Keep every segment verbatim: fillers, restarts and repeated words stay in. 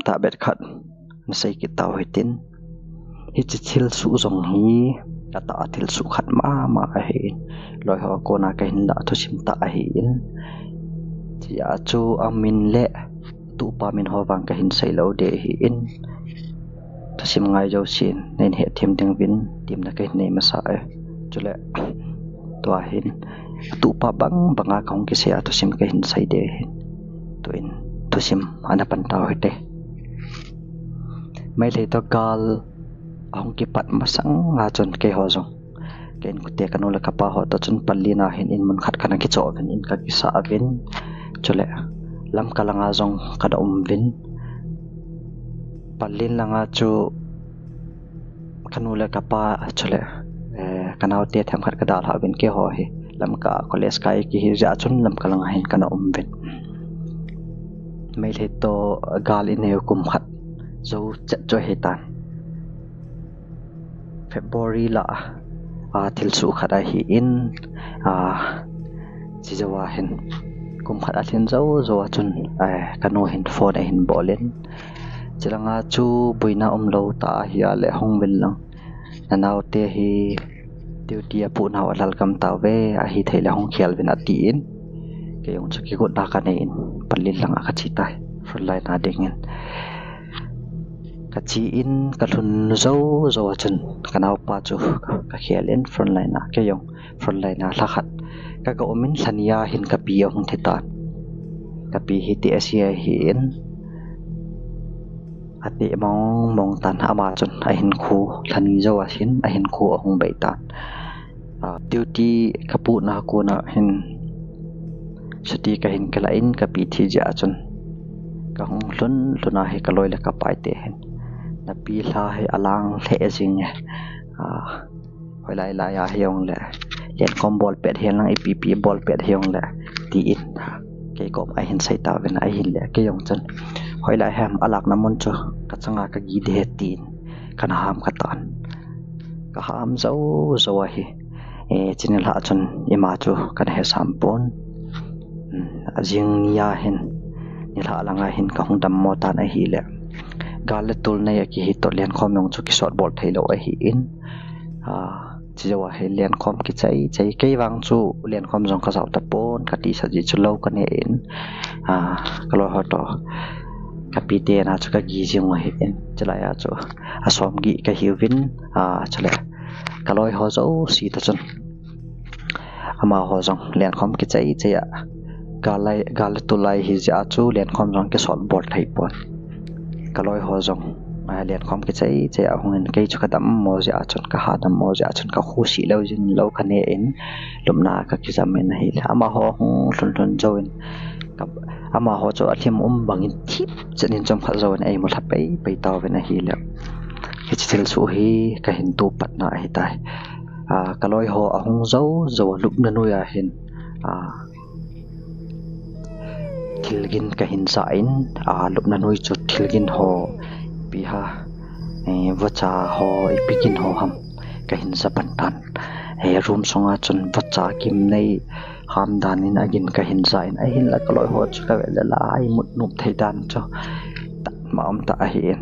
Tahbeh khat nasei kit tau hitin. Hiche thilsoh jong hi atah a thilsoh khat mama ahin, loi ho kona kahin lah thusim tah ahin. Hiche a chu amin le atuhpa min ho vang kahin sei lou ding ahin. Thusim ngai jousen neihin hethem ding uvin temna kahin nei masa e. Chule tua hin atuhpa bang banga kahung kisei a thusim kahin sei ding ahin. Tuin thusim ana pan tau hite. Meitei toh gal ahung kipat masang a chun keiho jong, ka inkote kanu le kapa ho toh chun Pallel a hin in mun khat kana kichoh uvin, in kakisah uvin. Chule Lamka langa jong kana um uvin. Pallel langa chu kanu le kapa, chule, eh, kanaote themkhat kadalhah uvin, keiho hi Lamka college kai kihi jeh a chun Lamka langa hin kana um uvin. Meitei toh gal inei u kum khat jou chet chu ahitan. February lah a, a, thilsoh khat ahin, a, hiche jou a hin kum khat alhin jou jou a chun, eh, kanu hin phone ahin bol in. Hiche langa chu boina umlou tah ahi a le hung uvin lang. Nanaote hi duty apuhnau alhal gam tauve, ahithei le hung khel uvin atin. Kei jong chu kigotna kanei in Pallel langa kache tai, frontline a dingin. Kache in kalhun jou jou a chun kanaopa chu kakhel in frontline a, kei jong frontline a lha khat kaga um in, lha ni a hin kapi ahung thi tan. Kapi hi T S A ahin, ateh mong mong tan, ama chun ahinkho, lha ni jou a hin ahinkho ahung bei tan. A, duty kapuhna kona hin chutti kahin kilah in kapi thi jeh a chun kahung lhun lhun a hi kaloi le kapaite hin, napi lha hi alang lheh jing e. A, hoilai lai a hijongle, lenkhom bol pet hihen lang, ipi pi bol pet hijongle, tin kei koma ahin sei tauvin, ahinle kei jong chun, hoilai ham alakna mun chu kachanga kagih ding ahi tin kana ham katan. Kaham jou jou ahi. Eh, hiche nilhah chun ima chu kana hesam pon. Hmm, ajing ni a hin, nilhah langa hin kahung dammo tan ahile, gal le tol nei akihi toh lenkhom jong chu kisot bol theilou ahin. A, hiche jou a hi lenkhom kichai chai, kei vang chu lenkhom jong kajao tapon, katisa jeh chu lou kane in, a, kaloi ho toh kapite na chu kagih jing u ahin. Chulai a chu asomgih kahiuvin, a, chule kaloi ho jouse toh chun amaho jong lenkhom kichai chai a, gal le tol lai hijeh a chu lenkhom jong kisot bol thei pon. Kaloi ho jong, a, lenkhom kichai chai a hungin, kei chu kadammo jeh a chun, kaha dammo jeh a chun kakhusi lou jing in lou kane in, lupna kakijam in ahile, amaho hung lhun lhun jouvin, amaho chu alhim um bangin thip chet in chomkhat jouvin eimu lha pei pei tauvin ahile, hiche thilsoh hi kahin topatna ahitai. A, kaloi ho ahung jou jou a lupna noiya hin, a, thilgin kahin jah in, a, lupna noi chu thilgin ho, ipi ham, eh, vacha ho, ipi gin ho ham kahin ja pan tan. Eh, room sunga chun vacha gimnei ham dan in agin kahin ja in, ahinla kaloi ho chu kavet le la imut nop thei dan chu tatma umtah ahin.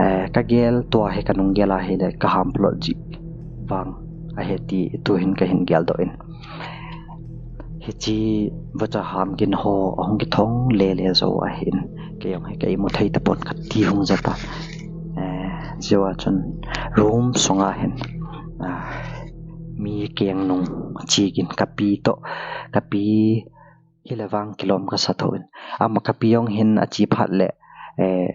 Eh, kagel, tua hi kanung gel ahile kaham phalou jeh vang ahi ti tuhin kahin geldoh in. Hiche vacha ham gin ho ahung kithong lele jou ahin, kei jong hi ka imu thei tapon kati hung ja tan. Eh, hiche jou a chun room sunga hin, a, mi kengnung che gin kapi toh, kapi hile vang kilom kasa thou in. Ama kapi jong hin ache phat le, eh,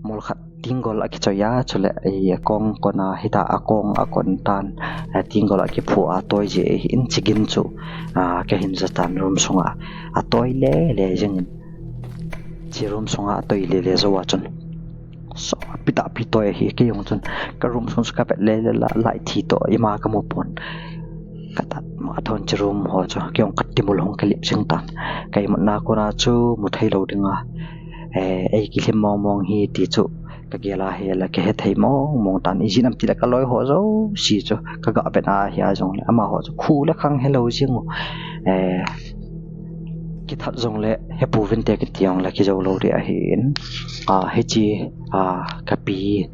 mol khat tenggol akichoi a, chule, eh, akong kona hita akong akon tan, eh, tenggol akiphu a atoi jeh ahin, hiche gin chu, a, kahin ja tan room sunga. Atoi lele jing in. Hiche room sunga atoi lele jou a chun, sotpi tahpi toi ahi, kei jong chun ka room sung chu kavet lele la, light thi toh ima kamu pon. Katatma thon hiche room ho chu, kei jong katimul hung kalip jing tan. Ka imutna kona chu mu thei lou dinga, eh, eikilhem mong mong hi ti chu kagel ahile kahethei mong mong tan. Ijeh inem itile kaloi ho jouse chu kaga vet a ahia jongle, amaho chu khu le khang helou jing u, eh, Kithat jongle, hepouvinte kiti jongle kijou lou ding ahin. A, hiche, a, kapi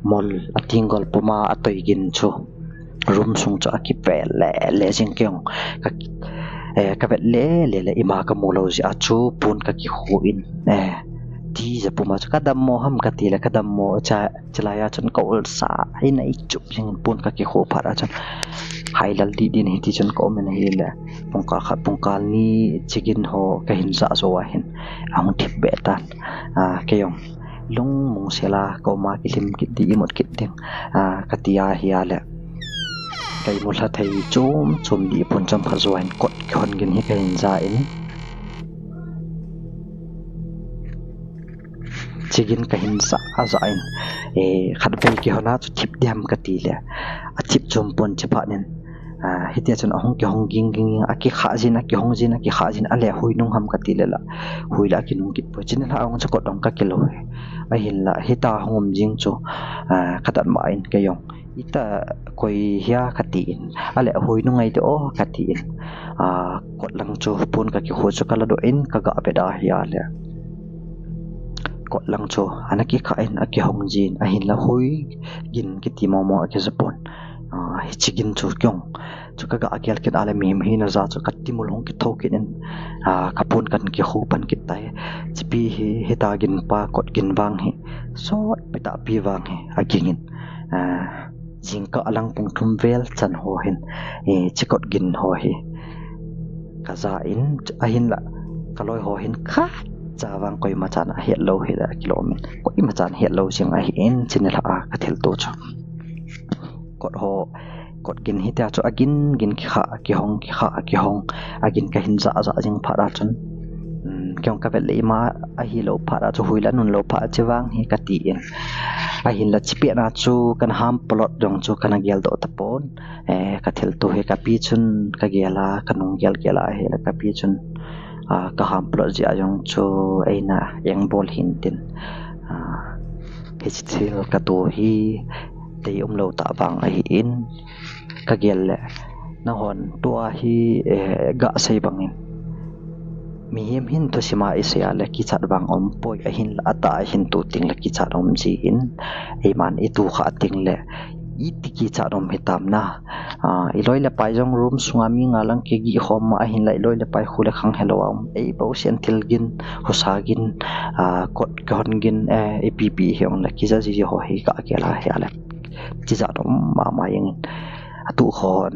mol a tinggol puma atoi gin chu room sung chu akipe lele jing, kei jong ka, eh, kavet lele le, ima kamu lou jeh a chu pon kakikhu in, eh, tija puma chu kadammo ham katile kadammo cha, chulai a chun ka ul sa in a ichup jing in pon kakikhu phat a chun hailal dih din hiti chun ka um in ahile pungkal khat pungkal ni chigin ho kahin jah jou ahin ahung thip be tan. A, kei jong lungmong sela ka um a, kilhim kit ding, imut kit ding, a, kati ahile ka imu lha thei chom chom ding pon chomkhat jou in kot kihon gin hi kahin ja in. Chigin kahin jah jah in, eh, khatvei kihon a chu thip ding ham katile athip chom pon, chuphat in, a, hitia chun ahung kihong ging ging ging, akikha jin, akihong jin, akikha jin, ale hui nung ham katile la hui la akinung kit poi. Chuni lha ahung chu kot jong kakilou hi. Ahinla hita hung um jing chu, a, kadat ma in kei jong ita koi hia kati in, ale hui nung ngai te o kati in, a, kot lang chu pon kakikhu chu kaladoh in kaga vet ahile kot lang chu ana kikha in akihong jin, ahinla hui gin kiti momo akija pon. A, hiche gin chu kei jong chu kaga gel kit ale mihem hina ja chu katimul hung kitho kit in, a, kapon kan kikhu pan kit tai. Chipi hi, hita gin pa kot gin vang hi sotpi tahpi vang hi aging in, a, jingkah lang pung thum vel chan ho hin, eh, hiche kot gin ho hi kaja in, ahinla kaloi ho hin khatcha vang koima chan ahet lou hile akilom in, koima chan het lou jing ahin, chuni lha a kathilto chu kot ho, kot gin hitia chu agin gin kikha, kihong, kikha, kihong, agin kahin jah jah jing phat a chun, um, kei jong kavet le ima ahilou phat a chu hui la anun lou phat a chu vang hi kati in. Ahinla chipet na chu kana ham plot jong chu kana geldoh tapon. Eh, kathilto hi kapi chun kagel a, kanung gel gel a ahile kapi chun, a, kaham plot jeh a jong chu eina engbol hin tin, a, hiche thil kato hi dei umlou tah vang ahin, kagel le nahon tua hi, eh, gasei bangin mihem hin thusim a isei a le kichat vang umpoi, ahinla atah a hin to tengle kichat um jin, eiman itokhah tengle iti kichat um hitam na. A, iloi le pai jong room sunga mi nga lang kigih khom a, ahinla iloi le pai khu le khang helou a um, eibou sen thil gin, husa gin, a, kot kihon gin, eh, ipi pi hijongle kija jiji ho hi kagel ahile tijat um mama jengin, atuh khon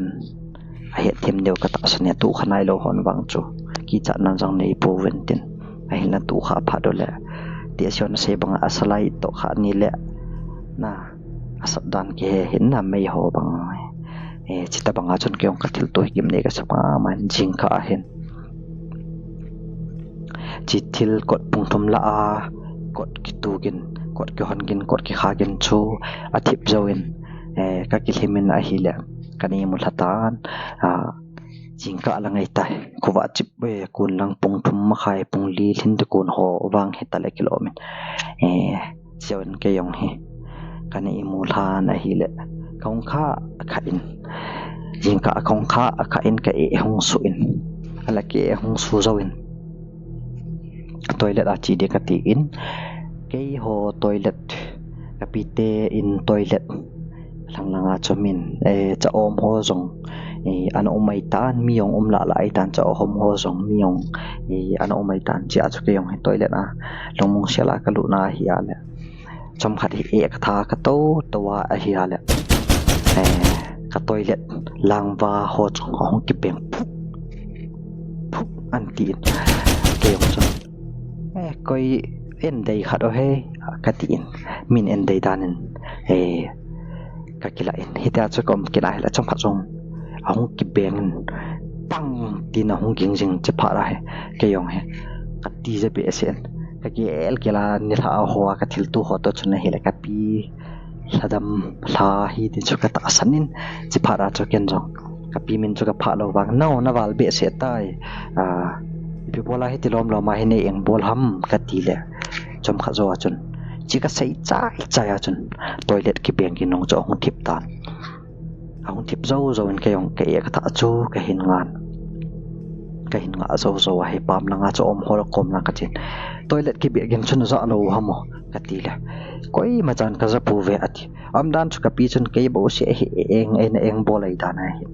ahet them diu katahsan e, atuh kha nailou hon vang chu kichatna jong neipouvin tin, ahinla atuh kha phat ule, ti asion asei banga asalai toh kha ni le na asat dan kihe hin na mei ho bang, eh, chuti banga chun kei jong kathilto hi gimnei kasa mama in jingkah ahin. Hiche thil kot pung thum lah a kot kito gin, kot kihon gin, kot kikha gin chu athip jouvin, eh, kakilhim in ahile kana imu lha tan, a, jingkah lang ahitai. Khovah chip, eh, kon lang pung thum makhai, pung li lhin te kon ho vang hitale kilom in, eh, Chuin kei jong hi kana imu lhan ahile, kahung kha kha in, jingkah kahung kha kha in ka eh hung su in, ala ka eh hung su jouvin, toilet a che ding kati in, keiho toilet, kapite in toilet, lhang langa chu min, eh, cha-om ho jong, eh, ana um ahitan, mi jong um lah lah ahitan, cha-om ho jong, mi jong, eh, ana um ahitan, chea chu kei jong hi toilet a lungmong sela kalut na ahile, chomkhat hi eh katha katou tou a ahile, eh, ka toilet langva ho chu ahung kibeng phup, phup anti in, kei jong chu, eh, koi in dei khat o he, kati in, min in dei dan in, eh, kakilah in, hitia chu ka um kit ahile, chomkhat jong ahung kibeng in, pang tin ahung ging jing, chephat a hi kei jong hi katija behseh in, kagel gel a nilhah a ho a kathilto ho toh chun ahile, kapi lhadam lha hi tin chu katahsan in, chephat a chu ken jong kapi min chu kaphah lou vang, nao naval behseh tai, a, ipi bola hiti lom lom a hi nei engbol ham katile, chomkhat jou a chun, hiche kasei chai chai a chun, toilet kibeng gin nung chu ahung thip tan. Ahung thip jou jouvin kei jong ka eh kathah chu kahin ngan. Kahin ngah jou jou ahi, pam langa chu um hol kom lang kati. Toilet kibeh gin chu naja lou ham o, kati le. Koima chan kaja pouve ati. Umdan chu kapi chun kei bou se ahi, eng, eina eng bol ahi dan ahi.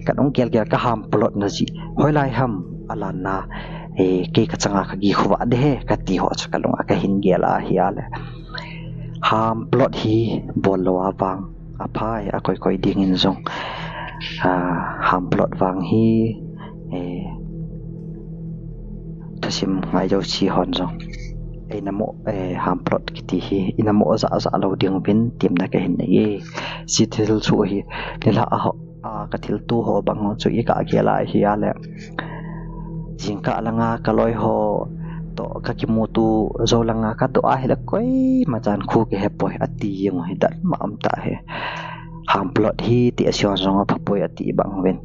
Kanung gel gel ka ham plot na ji. Hoilai ham alanna, eh, kei kachanga kagi khovah de he, kati ho chu kalunga kahin gel ahi ale. Ham plot hi bol lou a vang aphai, akoi koi dingin jong. Ah, ham plot vang hi, eh, thusim ngai jou chi hon jong. Eina mo, eh, ham plot kiti hi, ina mo ja ja lou ding uvin, temna kahin nei e. Chi thil chu hi, nilhah a ho, a, kathilto ho bang chu i kagel ahi ale. Jingkah langa kaloi ho toh kakimuto jou langa kadoh ahile koima chan khu kahe poi ati jeng u hi dan ma um tah e. Ham plot hi ti a sion jong apha poi ati bang uvin.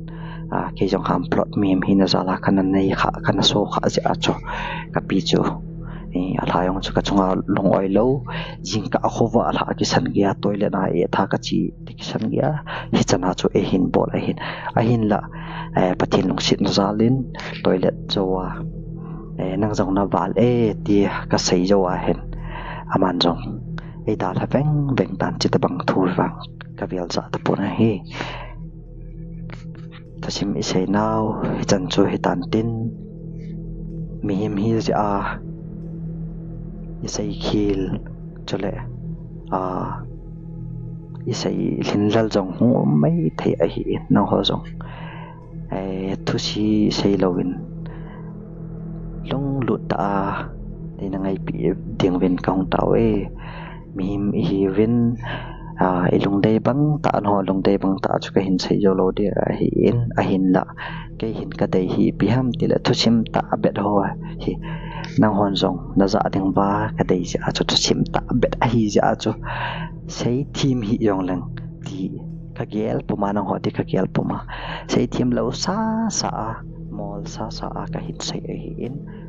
A, kei jong ham plot mihem hina jal a kana nei kha, kana so kha jeh a chu kapi chu. Eh, alha jong chu kachunga lung oi lou. Jingkah a khovah alha kisan gei a toilet a etha kache ti kisan gei a. Hichan a chu eihin bol ahin. Ahinla, eh, Pathen lungsetna jal in toilet jou a, eh, nang jong naval e ti kasei jou ahin. Aman jong eidalha veng veng tan, chuti bang thu vang kavel ja tapon ahi. Thusim isei nau hichan chu hitan tin, mihem hi jeh a isei khel chule, a, isei lhin lal jong hung um maithei ahin, nangho jong, eh, thusi sei louvin lunglut tah a neina ngaipi dinguvin kahung tao e. Mihem ihiuvin, a, ilungdei bang tah, nangho lungdei bang tah chu kahin sei jou lou ding ahin, ahinla kei hin kadei hi ipi ham tile thusim tah bet ho hi, nanghon jong naja ding uva kadei jeh a chu, thusim tah bet ahi jeh a chu, seithem hih jongleng ti kagel puma, nangho ti kagel puma, seithem lou sasa a, mol sasa a kahin sei ahin.